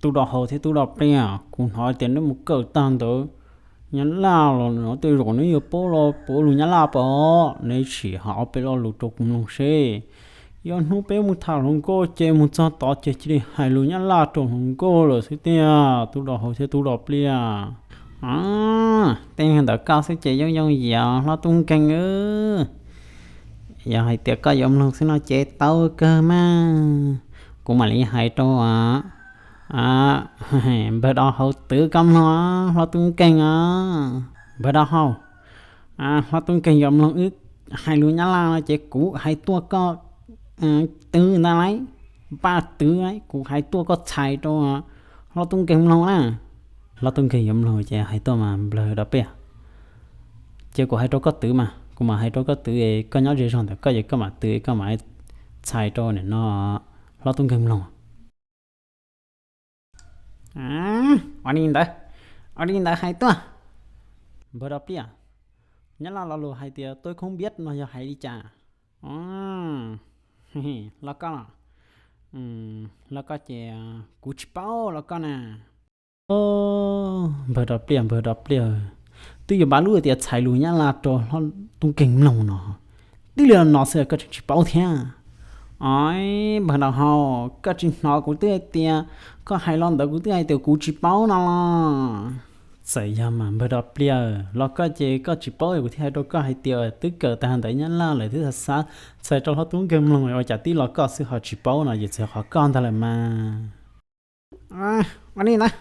Tub Doj Haus thiab Tub Doj Pliaj, kuv hnov tias neb mus kawm tag ntawv Nyab Laj los no tej zaum neb yuav paub los puav lus Nyab Laj pom, neb sim hais ob peb lo lus rau kuv mloog seb. Yog hnub peb mus tham hluas nkauj ces mus txog tod ces cia li hais lus Nyab Laj rau hluas nkauj lawm xwb tiag, Tub Doj Haus thiab Tub Doj Pliaj. Tej ntawd koj xwb ces yooj yooj yim hlob Tub Nkeeg. Yog hais tias koj yuav mloog xwb no ces tau kawg mas. Kuv mam li hais rau npawg Doj Haus twv koj mloog hlob Tub Nkeeg os. Npawg Doj Haus, hlob Tub Nkeeg yuav mloog wb hais lus Nyab Laj no ces kuv hais tuaj koj twv ntag lauj, npaj twv, kuv hais tuaj koj txhais rau hlob Tub Nkeeg mloog na. Hlob Tub Nkeeg yuav mloog ces hais tuaj mas npawg Doj Pliaj. Ces kuv hais rau koj twv mas, kuv mam hais rau koj twv, koj nyob ze zog ntawm koj ces koj mam twv, koj mam txhais rau nim no hlob Tub Nkeeg mloog. Ua li ntawd, ua li ntawd hais tuaj. Npawg Doj Pliaj, Nyab Laj lo lus hais tias tôi không biết no yog hais li cas? Los koj los, los koj ces kuv tsis paub los koj na. Npawg Doj Pliaj, npawg Doj Pliaj, twb yuav npaj lub tias txhais lus Nyab Laj rau hlob Tub Nkeeg mloog no, twb li no xwb koj tseem tsis paub thiab. Os, npawg Doj Haus, koj tsis hnov kuv twb hais tias, koj hais los ntawd kuv twb hais tias kuv tsis paub no los? Txawm yog mas npawg Doj Pliaj, los koj ces koj tsis paub kuv thiaj hais rau koj hais tias twb kawm tag ntawv Nyab Laj lawm twb xav xav txhais rau hlob Tub Nkeeg mloog, ua cas tib los koj xwb ho tsis paub no ces txhais qhov koj ntag lawm mas. Ua li ntawd,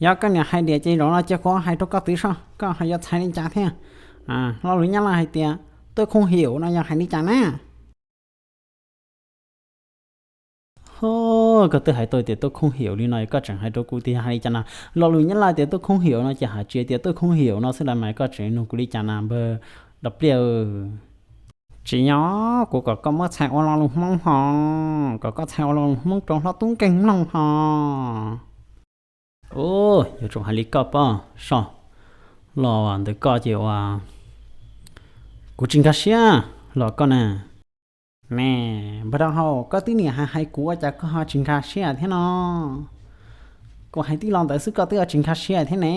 yog koj niam hais tias ces zaum no cia kuv hais rau koj twv soj, koj ho yuav txhais li cas thiab? Lo lus Nyab Laj hais tias tôi không hiểu no yog hais li cas na? Ho, koj twb hais tau tias tôi không hiểu li no koj tseem hais rau kuv tias hais li cas na? Lo lus Nyab Laj tias tôi không hiểu no ces hais tsis tias tôi không hiểu no xwb las mas koj tseem nug kuv li cas na npawg Doj Pliaj? Tsis yog, kuv kom koj muab txhais ua lo lus Hmoob ho, kom koj txhais ua lo lus Hmoob rau hlob Tub Nkeeg mloog ho. Yuav tsum hais li koj pob soj, los ntawm koj ces ua kuv tsis nkag siab los koj na. Ne, npawg Doj Haus, koj twb niam hais hais kuv ua cas koj ho tsis nkag siab thiab no? Kuv hais tib lo ntawd xwb koj twb ho tsis nkag siab thiab ne.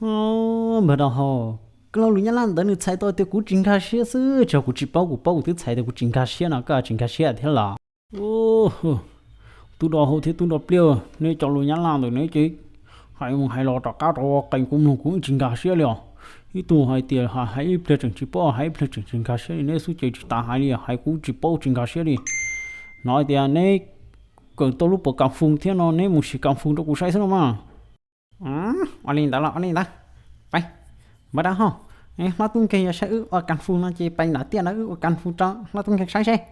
Npawg Doj Haus, koj lo lus Nyab Laj ntawd nws txhais tau tias kuv tsis nkag siab xwb, tsis yog kuv tsis paub, kuv paub kuv twb txhais tias kuv tsis nkag siab no koj tsis nkag siab thiab los? Tub Doj Haus thiab Tub Doj Pliaj, neb cov lus Nyab Laj ntawm neb ces hais mus hais los rov qab rov qees kuv mloog kuv tsis nkag siab li os. Ib tug hais tias hais ib pliag tseem tsis paub, hais ib pliag tseem tsis nkag siab li, neb xub ces tsis tas hais li, hais kuv tsis paub tsis nkag siab li. Hnov tias neb kawm tau lub puas kas fus thiab no neb mus sim kas fus rau kuv saib xwb no mas. Ua li ntawd los ua li ntawd. Peb, npawg Doj Haus, hlob Tub Nkeeg yog saib wb ua kas fus no ces peb nram tiaj no wb ua kas fus rau hlob Tub Nkeeg saib seb.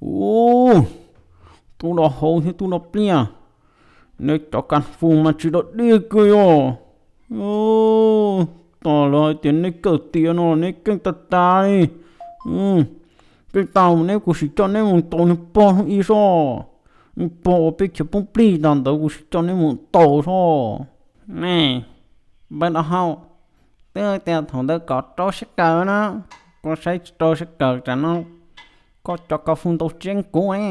Ub, Tub Doj Haus thiab Tub Doj Pliaj, neb cov kas fus mas tsis dog dig kawg yog. Tom lawv hais tias neb kawm tiav no neb keej tag tag li. Keej tag neb kuv sim coj neb mus ntaus niag pog hnub ib soj. Pog ua peb chaw poob plig tag ntawd kuv sim coj neb mus ntaus soj. Ne, npawg Doj Haus, twb tias thaum ntawd kom rau siab kawm na, koj saib tsis rau siab kawm tsam no koj cov kas fus ntaus tseeb kuv ne.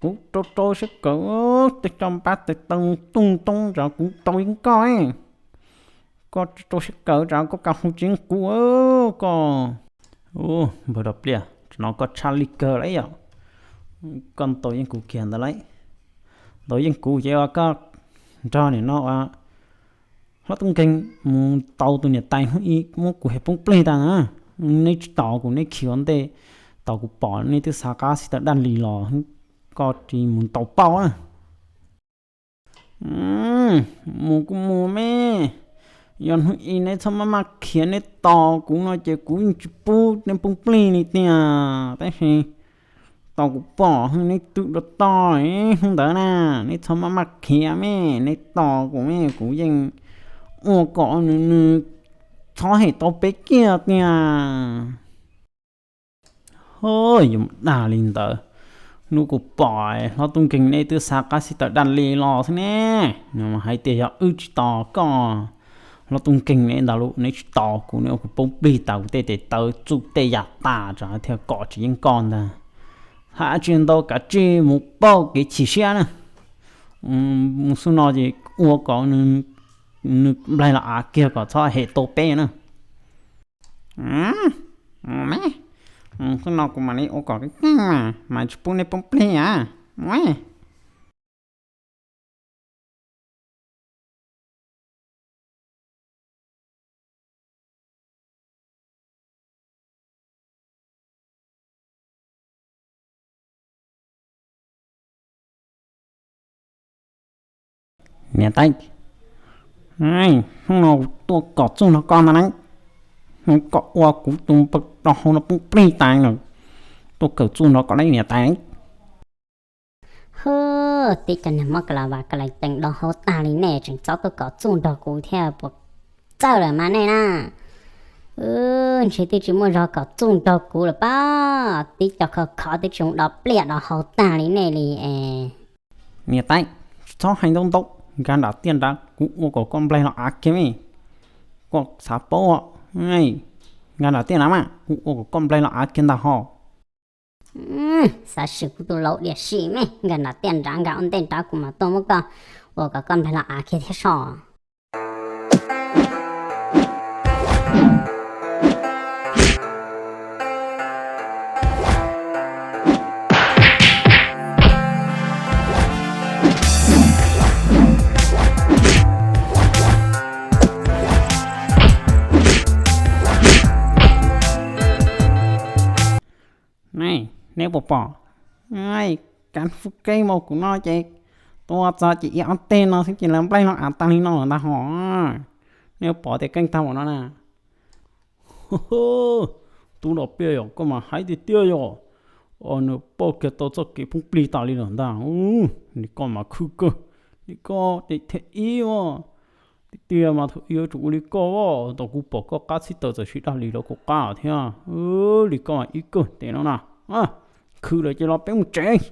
Kuv rau rau siab kawm, tej coj npab tes taw mus tung toob tsam kuv ntaus yeej koj. Koj rau siab kawm tsam koj kas fus tseeb kuv koj. Npawg Doj Pliaj, tsam no koj tshaj lij kawg lawm yom. Koj ntaus yeej kuv kiag ntawd lawm. Ntaus yeej kuv ces ua koj nrog nim no ua hlob Tub Nkeeg mus tau tus niam tais hnub ib muab kuv hem poob plig tag na. Neb tsis tos kuv, neb khiav ua ntej, tos kuv pom neb twb xav qab xib taws daj li los, koj tsis mus ntaus pauj na. Mus kuj mus me, yog hnub ib neb txhob maj maj khiav, neb tos kuv no ces kuv yeej tsis pub neb poob plig li tiag. Tab sis tos kuv pom neb twb rau toj hnub ntawd na, neb txhob maj maj khiav me, neb tos kuv me, kuv yeej ua kom nws, nws txhob hem tau peb kiag tiag. Ho, yuav dag li ntawd, hnub kuv pom hlob tub nkeeg neb twb xav qab xib taws daj li los xwb ne. Nws mas hais tias yog wb tsis tos koj, hlob tub nkeeg neb ntag lauj, neb tsis tos kuv, neb ua kuv poob plig tas kuv tej tes taw txuj tej yam tas, tsam thiaj kom tsis yeej koj ntag. Hais tsis ntau kav tsij mus pauj kev chim siab na. Mus xub no ces ua kom nws nplaig los av kiag kom txhob hem tau peb na. Mus me, mus xwb no kuv mam li ua kom keeb keeb mas, mas tsis pub neb poob plig a. Niam tais, hnub no tuaj kom txuj nrog koj ntag na, hnub kom ua kuv tus npawg do hau no poob plig tas lawm, tuaj kawm txuj nrog koj lauj niam tais. Hwb, tib cov niag mob ka la vas ka la cees do hau tag li nej tseem txhob tuaj kom txuj nrog kuv thiab puas txawj lawm mas nej na. Ntshe twb tsis muaj zog kom txuj nrog kuv lawm pob, tib co khov khov twb tsis zoo do pliaj do hau tag li nej li es. Niam tais, tsis txhob hais ntau ntau, nkag nram tiaj nrad kuv ua kom koj nplaig los av kiag me. Koj xav paub, nkag nram tiaj nrad mas kuv ua kom koj nplaig los av kiag ntag ho. Xav sim kuv tus laus diam sim me, nkag nram tiaj nrad nkag ua ntej nrad kuv mam tuaj muab koj ua kom koj nplaig los av kiag thiab so. Neb puas pom, kav fwj keeb mus kuv no ces tua txog ces ib ob teg no xwb ces lawv nplaig los av tag li no lawm ntag ho. Neb pom tias keej tag ua no na. Tub Los Pliaj yom, koj mas haib tiag tiag yom. Nws pauj kiag tau txoj kev poob plig tas li lawm ntag. Nim koj mas khwv kawg, nim koj ces thiaj ib os. Tiag tiag mas thaum ib yuav tsum ua li koj os, thaum kuv pom koj qab txhib taws txawm siv dab li rau kuv qab thiab. Li koj mas ib kawg tes no na. Khwv lawm ces los peb mus tsev.